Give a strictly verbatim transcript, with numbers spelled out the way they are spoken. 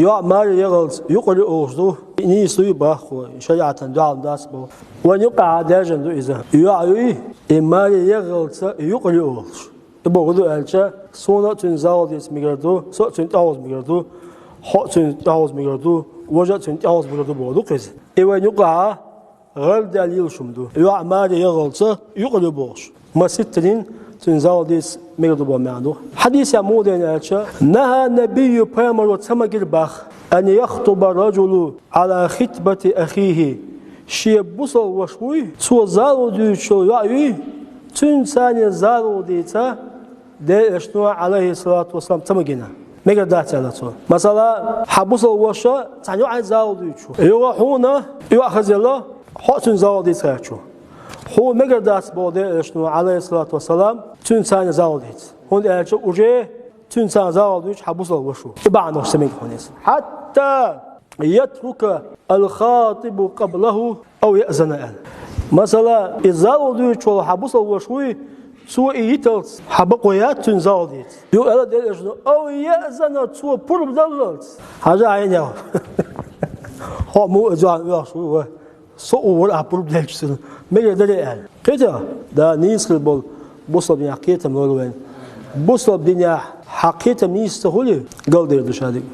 ЙоӀ маре ягӀалца юкъара ю олуш ду, и нийса ю баккхий, шариӀатан дуьхьал дац боху. Вайн юкъахь даьржина ду иза. ЙоӀ юй, и маре ягӀалца юкъара ю олуш. И бохург ду аьлча, суна а цуьнан зал дийца мегар ду, со а цуьнан тӀехьовза мегар ду, хьо а цуьнан тӀехьовза мегар ду, важа а цуьнан тӀехьовза мегар ду бохург ду-кх иза. И вайн юкъахь гӀардаьлла йолуш хӀума ду. ЙоӀ маре ягӀалца юкъара ю бохуш. Маситтанийн цуьнан зал дийца мегар ду боху маьӀна ду. Хьадисехь муха деана аьлча, нахьа набийю, пайхамаро ца магира боху, ан яхтуба ражулу Ӏала хитбати ахихи. Шен бусалба ваша вуй, цо зал дуьйцуш йолу йоӀ юй, цуьнца цхьаьна зал дийца Делан Элчано, Ӏалайхиссалату вассалам, ца магийна. Мегар дац аьлла цо. Масала, хьан бусалба ваша цхьана йоӀана зал дуьйцуш ву. Юха хьуна йоӀ хазелла, хьо а цуьнца зал дийца гӀерташ ву. Хьуна мегар дац боху Делан Элчано, Ӏалайхиссалату вассалам, цуьнца цхьаьна зал дийца. ХӀунда аьлча уже цуьнца цхьаьна зал дуьйцуш хьан бусалба ваша ву. И бахьана ца мега хьуна иза. Хьатта ятрука алхатибу къаблаху ау яъзана аьлла. Масала, и зал дуьйцуш волу хьан бусалба ваша вуй, цо и йиталц хьан бакъо яц цуьнца зал дийца. Юха аьлла Делан Элчано, ау яъзана, цо пурба даллалц. Хьажа хьайна ял. Хьо муха а зоьгӀна оьхуш ву, ва? Со а вара ахь пурба делча цунна. Мегар дарий аьлла. Кхетий хьо? Да, нийса хир болу бусалба динехь кхетам лору вайна. Бусалба динехь хьан кхетам нийса ца хуьлий, галдер ду шадерг.